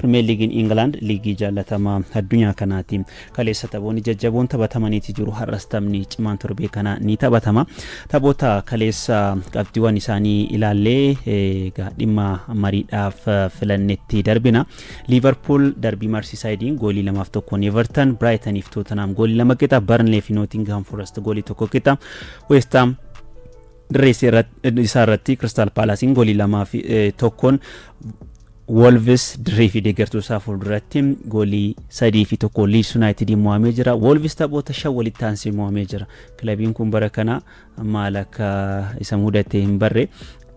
Pirimeer Liigiin Ingilaand liigii jaallatamaa addunyaa kanaati. Kaleessa taphoonni jajjaboon taphatamaniiti jiru. Har'as taphni cimaan torbee kana ni taphatama. Taphoota kaleessa qabxiiwwan isaanii ilaallee egaa dhimma mariidhaaf filannetti darbina. Liivarpuul darbii Marsiisaayidiin goolii 2-1 Everton, Biraayitaniif Tootenaam goolii 2 qixa, Barnlee fi Nootingham Forest goolii 1 qixa, West Ham dirree isaa irratti Kiristaal Paalaasiin goolii 2-1, Wolves dirree fi deeggartuu isaa fuulduratti goolii 3-1 Leeds United mo'amee jira. Wolves taphoota 5 walitti aansee mo'amee jira. Kilabiin kun bara kana maal akka isa mudate hin barre.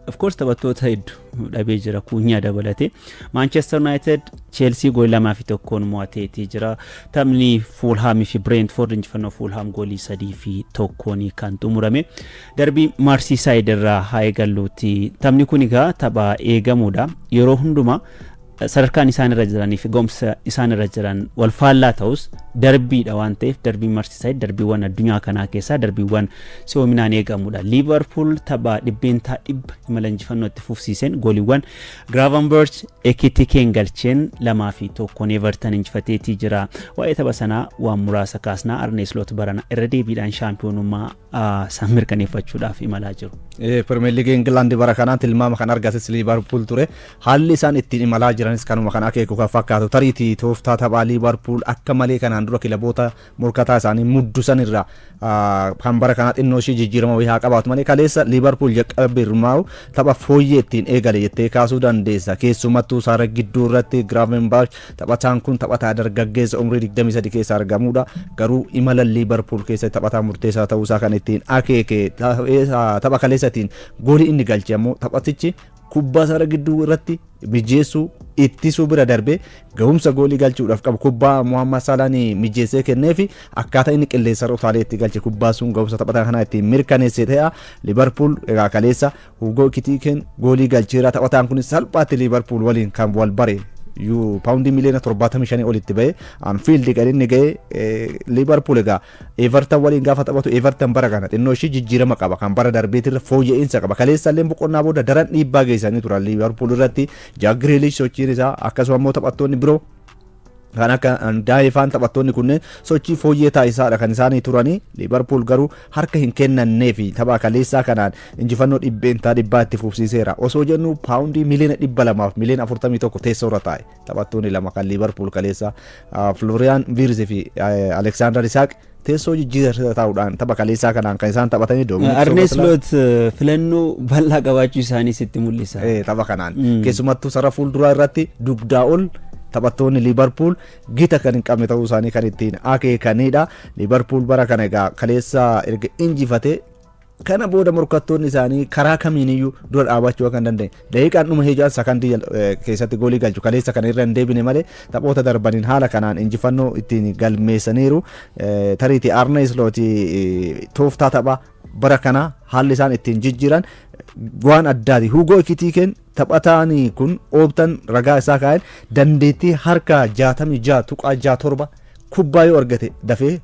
Of course, taphattoota hedduu dhabee jira, Kuunyaa dabalate. Manchester United Chelsea goolii 2-1 mo'ateetii jira. Taphni Fulham fi Brentford injifannoo Fulham goolii 3-1 kan xumurame. Darbii Marsiisaayid irraa haa eegalluuti. Taphni kun egaa tapha eegamuudha. Yeroo hundumaa sadarkaan isaan irra jiranii fi ga'umsa isaan irra jiran wal faallaa ta'us, darbiidha waan ta'eef, darbiin Marsiisaayid darbiiwwan addunyaa kanaa keessaa darbiiwwan si'oominaan eegamudha. Liivarpuul tapha 100% imala injifannoo itti fufsiiseen gooliiwwan Giraavanberch, Ekitikeen galcheen 2-1 Everton injifateetii jira. Waa'ee tapha sanaa waan muraasa kaasnaa. Arnee Sloot barana irra deebiidhaan shaampiyoonummaa isaan mirkaneeffachuudhaaf imalaa jiru. Pirimeer Liigii Ingilaandi bara kanaan tilmaama kan argates Liivarpuul ture. Haalli isaan ittiin imalaa jiranis kanuma kan akeeku kan fakkaatu. Tariitii tooftaa taphaa Liivarpuul akka malee kanaan dura kilaboota morkataa isaanii muddusan irraa kan bara kanaa xinnoo ishee jijjiirama wayii haa qabaatu malee, kaleessa Liivarpuul jalqabirmaa'u tapha fooyyee ittiin eegale jettee kaasuu dandeessa. Keessumattuu saara gidduu irratti Giraavenbaarch, taphataan kun taphataa dargaggeessa umrii 23 keessa argamudha. Garuu imala Liivarpuul keessatti taphataa murteessaa ta'uusaa kan ittiin akeeke tapha kaleessatiin goolii inni galche ammoo, taphatichi kubbaa sarara gidduu irratti mijeessuu, ittisuu bira darbee gahumsa goolii galchuudhaaf qabu, kubbaa Muhammad Salaan mijeessee kenneefi akkaataa inni qilleensa irra utaalee itti galche, kubbaa sun gahumsa taphataa kanaa ittiin mirkaneesse ta'aa. Liverpool egaa kaleessa Hugo Ekitiken goolii galcheera. Taphataan kunis salphaatti Liverpool waliin kan wal bare paawundii miliyoona 75 olitti ba'e Anfield kan inni ga'e. Liverpool egaa Everton waliin gaafa taphatu, Everton bara kana xinnoo ishii jijjiirama qaba, kan bara darbeetirra fooyya'insa qaba. Kaleessa illee boqonnaa booda daran dhiibbaa geessanii turan Liverpool irratti. Jack Grealish sochiin isaa, akkasuma immoo taphattoonni biroo kan akka Daayifaan, taphattoonni kunneen sochii fooyyee taasisaadha kan isaanii turanii. Liverpool garuu harka hin kennannee fi tapha kaleessaa kanaan injifannoo 100% itti fufsiiseera. Osoo jennu paawundii miliyoona 241 miliyoona teessoo irra taa'e. Taphattoonni lama kan Liverpool kaleessa, Florian Wirtz fi Alexander Isak, teessoo jijjiirraa taa'uudhaan tapha kaleessaa kanaan kan isaan taphatanii. Arne Sloot filannoo bal'aa qabaachuu isaanii sitti mul'isa. Tapha kanaan keessumattuu sarara fuulduraa irratti dugdaa ol taphattoonni Liverpool gita kan hin qabne ta'uu isaanii kan ittiin akeekanidha. Liverpool bara kana egaa kaleessa erga injifate kana booda morkattoonni isaanii karaa kamiiniyyuu dura dhaabachuu akka hin dandeenye, daqiiqaan dhuma hijaan sakandii keessatti goolii galchu kaleessa kana irra hin deebine malee, taphoota darbaniin haala kanaan injifannoo ittiin galmeessaniiru. Tariitii Arne Sloot tooftaa taphaa bara kana haalli isaan ittiin jijjiiran waan addaati. Hugo Ekitiken taphataan kun Ooptaan ragaa isaa kaa'een dandeettii harka 66.67 kubbaa yoo argate dafee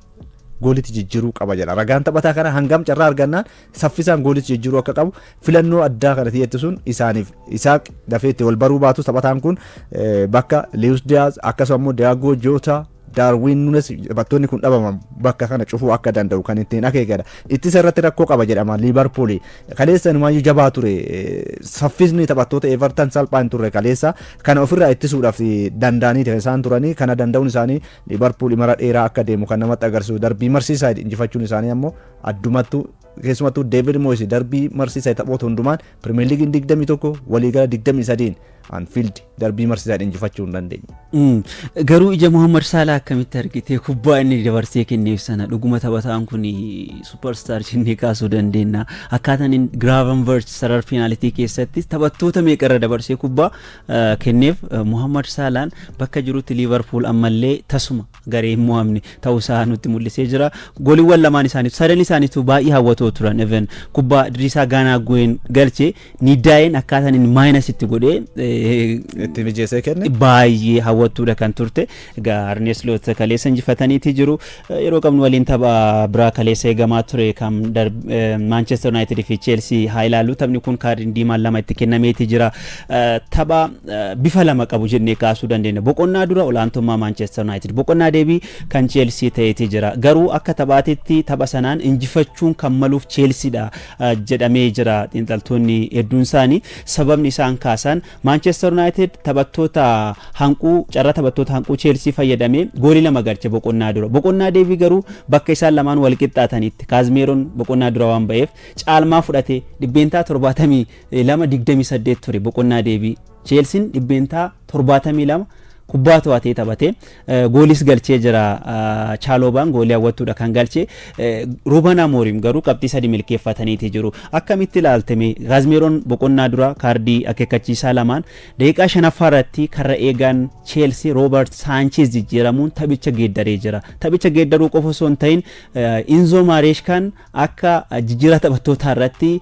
goolitti jijjiiruu qaba jedha. Ragaan taphataa kana hangam carraa argannaan saffisaan goolitti jijjiiruu akka qabu, filannoo addaa kana sun isaaniif Isaaq dafee itti wal baruu baatus, taphataan kun bakka Luis Diaz, akkasuma immoo Diogo Jota, Darwin Nunes, taphattoonni kun dhabaman bakka kana cufuu akka danda'u kan ittiin akeekedha. Ittisa irratti rakkoo qaba jedhama Liverpool. Kaleessa inumaayyuu jabaa ture. Saffisni taphattoota Everton salphaa hin turre kaleessa. Kana ofirraa ittisuudhaaf danda'anii isaan turanii, kana danda'uun isaanii Liverpool imala dheeraa akka deemu kan namatti agarsiisu. Darbii Marsiisaayid injifachuun isaanii ammoo addumattuu, keessumattuu David Moyes darbii Marsiisaayid taphoota hundumaan Premier League 21, waliigala 23 Anfield darbii Marsiisaayid injifachuu hin dandeenye. Garuu ija Muhammad Salah akkamitti argite kubbaa inni dabarsee kenneef sana? Dhuguma taphataan kun superstar jennee kaasuu dandeenya. Akkaataan inni Gravenberch sarara peenaalitii keessatti taphattoota meeqarra dabarsee kubbaa kenneef, Muhammad Salaan bakka jirutti Liverpool ammallee tasuma garee hin mo'amne ta'uusaa nutti mul'isee jira. Gooliiwwan lamaan isaaniitu, sadan isaaniitu baay'ee hawwatoo turan. Even kubbaa Idriisaa Gaanaa Guween galche, Nidaayeen akkaataan inni minus itti godhee Itti mijeessee kenne. Baay'ee hawwattuudha kan turte. Egaa Arne Slot kaleessa injifataniiti jiru. Yeroo qabnu waliin tapha biraa kaleessa eegamaa ture kan Manchester United fi Chelsea haa ilaallu. Taphni kun kaardiin diimaan lama itti kennameeti jira. Tapha bifa lama qabu jennee kaasuu dandeenya. Boqonnaa dura olaantummaa Manchester United, boqonnaa deebii kan Chelsea ta'eeti jira. Garuu akka taphaatitti tapha sanaan injifachuun kan maluuf Chelseadha jedhamee jira xiinxaltoonni hedduun isaanii. Sababni isaan kaasan, Manchester United taphattoota hanquu, carraa taphattoota hanquu Chelsea fayyadamee goolii lama galche boqonnaa dura. Boqonnaa deebii garuu bakka isaan lamaan wal qixxaatanitti Kaazmeeroon boqonnaa dura waan ba'eef caalmaa fudhate. 72% 28 ture boqonnaa deebii. Chelsean 72% kubbaa to'atee taphate, goolis galchee jira. Chaaloobaan goolii hawwattuudha kan galche. Ruben Amorim garuu qabxii sadi milkeeffataniiti jiru. Akkamitti ilaaltame? Kaazmeeroon boqonnaa dura kaardii akeekkachiisaa lamaan, daqiiqaa shanaffaa irratti karra eegaan Chelsea Roobert Sanchez jijjiiramuun taphicha geeddaree jira. Taphicha geeddaruu qofa osoo hin ta'in, Inzo Maareeshkaan akka jijjiirraa taphattootaa irratti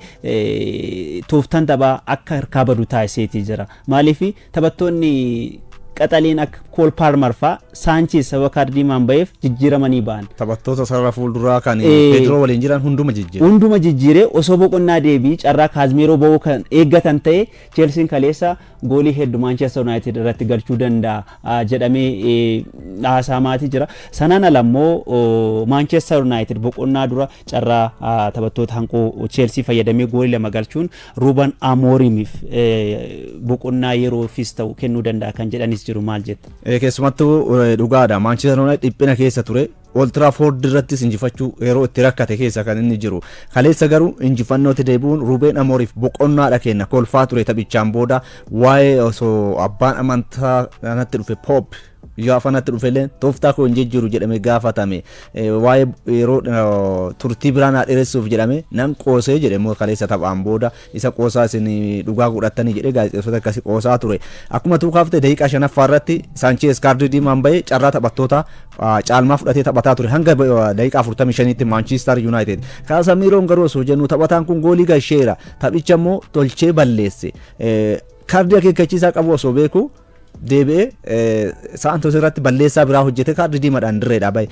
tooftaan taphaa akka harkaa badu taasiseeti jira. Maaliif? Taphattoonni qaxaleen akka Kool Paarmar fa'aa Saancheez sababa kaardii diimaan ba'eef jijjiiramanii ba'an. Taphattoota sarara fuulduraa kan Pedro waliin jiran hunduma jijjiire. Hunduma jijjiiree osoo boqonnaa deebii carraa Kaazmeeroo ba'uu kan eeggatan ta'e, Cheelsiin kaleessa goolii hedduu Manchester United irratti galchuu danda'a jedhamee haasa'amaatii jira. Sanaan ala immoo Manchester United boqonnaa dura carraa taphattoota hanquu Cheelsii fayyadamee goolii lama galchuun Ruben Amoorimiif boqonnaa yeroofis ta'u kennuu danda'a kan jedhanis jiru. Maal jetta? Keessumattuu dhugaadha. Manchester United dhiphina keessa ture. Old Trafford irrattis injifachuu yeroo itti rakkate keessa kan inni jiru. Kaleessa garuu injifannootti deebi'uun Ruben Amooriif boqonnaadha kenna. Kolfaa ture taphichaan booda, waa'ee osoo abbaan amantaa kanatti dhufe, Pope gaafa natti dhufe illee tooftaa koo hin jijjiiru jedhame gaafatame, waa'ee yeroo turtii biraa naa dheeressuuf jedhame nan qoosee jedhe immoo kaleessa taphaan booda isa qoosaa isin dhugaa godhattanii jedhee gaazexeessota akkasii qoosaa ture. Akkuma tuukaafte, daqiiqaa shanaffaa irratti Saancheez kaardii diimaan bahee carraa taphattoota caalmaa fudhatee taphataa ture hanga daqiiqaa 45tti Manchester United. Kaasamiiroon garuu osoo jennu taphataan kun goolii galcheera, taphicha immoo tolchee balleesse. Kaardii akeekkachiisaa qabu osoo beeku deebi'ee Saantos irratti balleessaa biraa hojjete, kaardii diimaadhaan dirreedhaa bahe.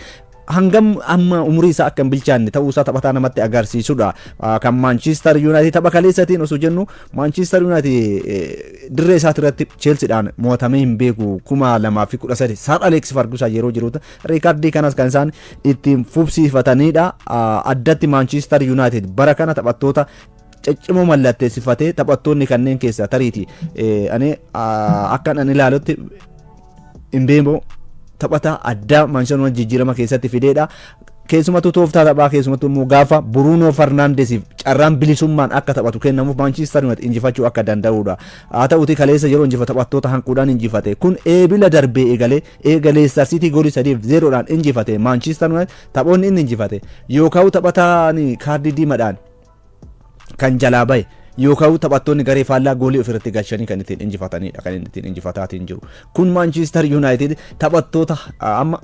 Hangam amma umurii isaa akka hin bilchaanne ta'uu isaa taphataa namatti agarsiisudha. Kan Manchester United tapha kaleessatiin osoo jennu, Manchester United dirree isaati irratti Chelseadhaan mo'atamee hin beeku 2013 Sir Alex Ferguson yeroo jirutti. Riikardii kanas kan isaan ittiin fufsiifatanidha. Addatti Manchester United bara kana taphattoota ciccimoo mallatteessifatee, taphattoonni kanneen keessaa tariiti ani akkan ani ilaalutti Mbeemo taphataa addaa Manchester United jijjiirama keessatti fideedha. Keessumattuu tooftaa taphaa, keessumattuu immoo gaafa Bruno Fernandesiif carraan bilisummaan akka taphatu kennamuuf, Manchester United injifachuu akka danda'udha. Haa ta'uti kaleessa yeroo injifatu taphattoota hanquudhaan injifate. Kun eebila darbee eegalee eega Leicester City goolii 3-0dhaan injifate. Manchester United taphoonni inni injifate yookaan taphataan kaardii diimaadhaan kan jalaa bahe yookaan taphattoonni garee faallaa goolii ofirratti galchanii kan ittiin injifatanidha, kan inni ittiin injifataatiin jiru. Kun Manchester United taphattoota amma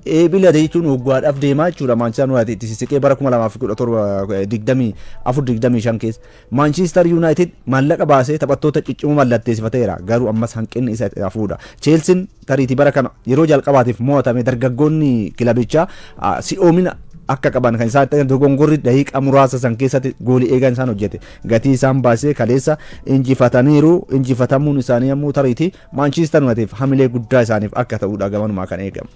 eebila jechuun waggaadhaaf deemaa jechuudha. Manchester United itti sissiqee bara 2017 24 25 keessa Manchester United maallaqa baasee taphattoota ciccimoo mallatteessifateera, garuu ammas hanqinni isa hafuudha. Chelsean tariitii bara kana yeroo jalqabaatiif mo'atame. Dargaggoonni kilabichaa si'oomina akka qaban kan isaan ta'an, dogongorri daqiiqaa muraasa san keessatti goolii eegan isaan hojjete gatii isaan baasee kaleessa injifataniiru. Injifatamuun isaanii ammoo tariitii Manchester United hamilee guddaa isaaniif akka ta'udha gamanumaa kan eegamu.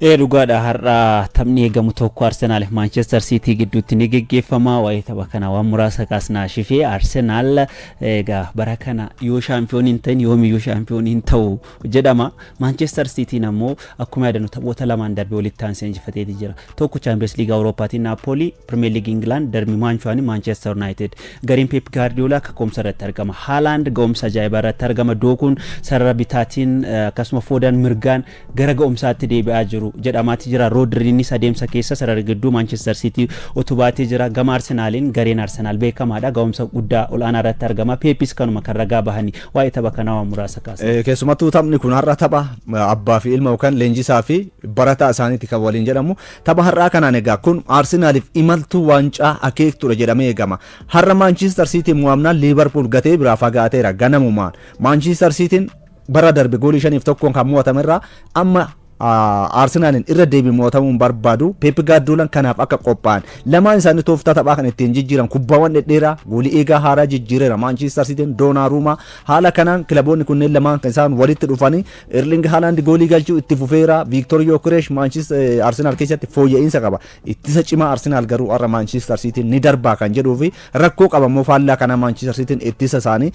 Ee, dhugaadha. Har'a taphni eegamu tokko Arsenaal fi Manchester City gidduutti ni geggeeffama. Waa'ee tapha kana waan muraasa kaasnaa shifee. Arsenaal egaa bara kana yoo shaampiyoonii hin ta'in yoomiyyuu shaampiyoonii hin ta'u jedhama. Manchester Cityin ammoo akkuma yaadannu taphoota lamaan darbe walitti aansee injifateeti jira. Tokko Champions League Awurooppaatiin Naappoolii, Premier League England darbi Maanchuwaanii Manchester United. Gareen Pep Guardiola kaka'umsa irratti argama. Haaland ga'umsa ajaa'ibaa irratti argama. Dookuun sarara bitaatiin akkasuma Foodaan mirgaan gara ga'umsaatti deebi'aa jiru. jiru jedhamaati jira. Roodriinis adeemsa keessa sarara gidduu Maanchestar Siitii utubaatee jira. Gama Arsenaaliin gareen Arsenaal beekamaadha. Ga'umsa guddaa ol'aanaa irratti argama. Peepis kanuma kan ragaa bahanii waa'ee tapha kanaa waan muraasa kaasa. Keessumattuu taphni kun har'a tapha abbaa fi ilma yookaan leenjisaa fi barataa isaaniiti kan waliin jedhamu. Tapha har'aa kanaan egaa kun Arsenaaliif imaltuu waancaa akeektuudha jedhamee eegama. Har'a Maanchister Siitiin mo'amnaan Liivarpuul gatee biraa fagaateera ganamumaan. Maanchister Siitiin bara darbe goolii 5-1 kan mo'atamerraa amma Arsenaaliin irra deebi mo'atamuun barbaadu. Pep Gaardiolaan kanaaf akka qophaa'an, lamaan isaanii tooftaa taphaa kan ittiin jijjiiran kubbaawwan dhedheeraa, goolii eegaa haaraa jijjiireera Maanchister Siitiin Doonaruumaa. Haala kanaan kilaboonni kunneen lamaan kan isaan walitti dhufanii, Erling Haaland goolii galchuu itti fufeera. Viiktor Yokeresh Maanchister Arsenaal keessatti fooyya'insa qaba. Ittisa cimaa Arsenaal garuu har'a Maanchister Siitiin ni darbaa kan jedhuu fi rakkoo qaba immoo faallaa kana Maanchister Siitiin ittisa isaanii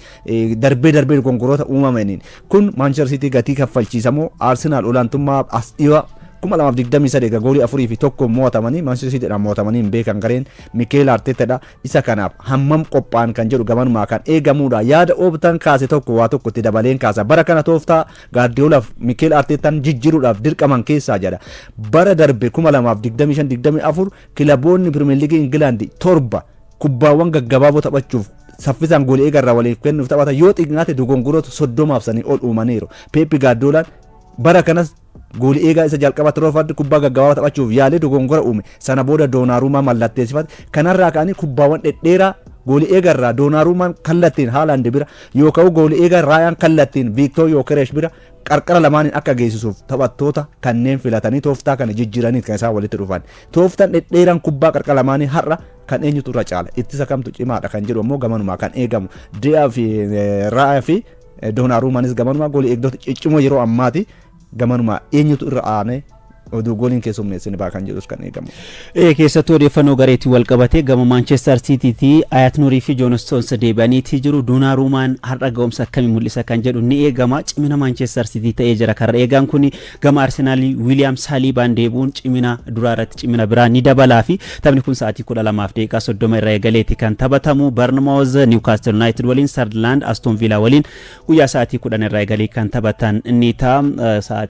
darbee darbee gongoroota uumamaniin kun Maanchister Siitii gatii kaffalchiisamoo Arsenaal olaantummaa as dhiyoo 2023 egaa goolii 4-1 mo'atamanii, Maanchister Siitiidhaan mo'atamanii hin beekan gareen Mikeel Arteetadha. Isa kanaaf hammam qophaa'an kan jedhu gamanumaa kan eegamudha. Yaada oobtan kaase tokko waa tokko itti dabaleen kaasa. Bara kana tooftaa Gaardiyoolaaf Mikeel Arteetaan jijjiiruudhaaf dirqaman keessaa jedha. Bara darbe 2025-24 kilaboonni Pirimeer Liigii Ingilaandi torba kubbaawwan gaggabaaboo taphachuuf, saffisaan goolii eegarraa waliif kennuuf taphatan yoo xiqqaate dogongoroota 30f sanii ol uumaniiru. Peeppi Gaardiyoolaan bara kanas goolii eegaa isa jalqaba Tiroofard kubbaa gaggabaabaa taphachuuf yaalee dogongora uume. Sana booda Doonaruumaa mallatteessifate. Kanarraa ka'anii kubbaawwan dhedheeraa goolii eegarraa Doonaruumaan kallattiin Haalaand bira yookaan goolii eegaa Raayaan kallattiin Viiktoor Yookeresh bira qarqara lamaaniin akka geessisuuf taphattoota kanneen filatanii tooftaa kana jijjiiranii kan isaan walitti dhufan. Tooftaan dhedheeraan kubbaa qarqara lamaanii har'a kan eenyutu irra caala? Ittisa kamtu cimaadha kan jedhu ammoo gamanumaa kan eegamu. De'aa fi Raayaa fi Doonaruumaanis gamanumaa goolii eegdota ciccimoo yeroo ammaati, gamanumaa eenyutu irra aanee oduu gooliin keessummeessini baa kan jedhus kan eegamu. Keessattuu odeeffannoo gareetiin wal qabatee gama Maanchestar Siitiitii Ayat Nuurii fi Joon Stoons deebi'aniitii jiru. Doonaruumaan har'a ga'umsa akkamii mul'isa kan jedhu ni eegama. Cimina Maanchestar Siitii ta'ee jira. Karra eegaan kun gama Arsenaalii Wiiliyaam Saaliibaan deebi'uun cimina duraa irratti cimina biraa ni dabalaa fi taphni kun sa'aatii 12:30 irraa eegaleeti kan taphatamu. Barnmaawuz Niwkaastil Yuunaayitid waliin, Sardilaand Aston Villaa waliin guyyaa sa'aatii 10 irraa eegalee kan taphatan ni ta'a.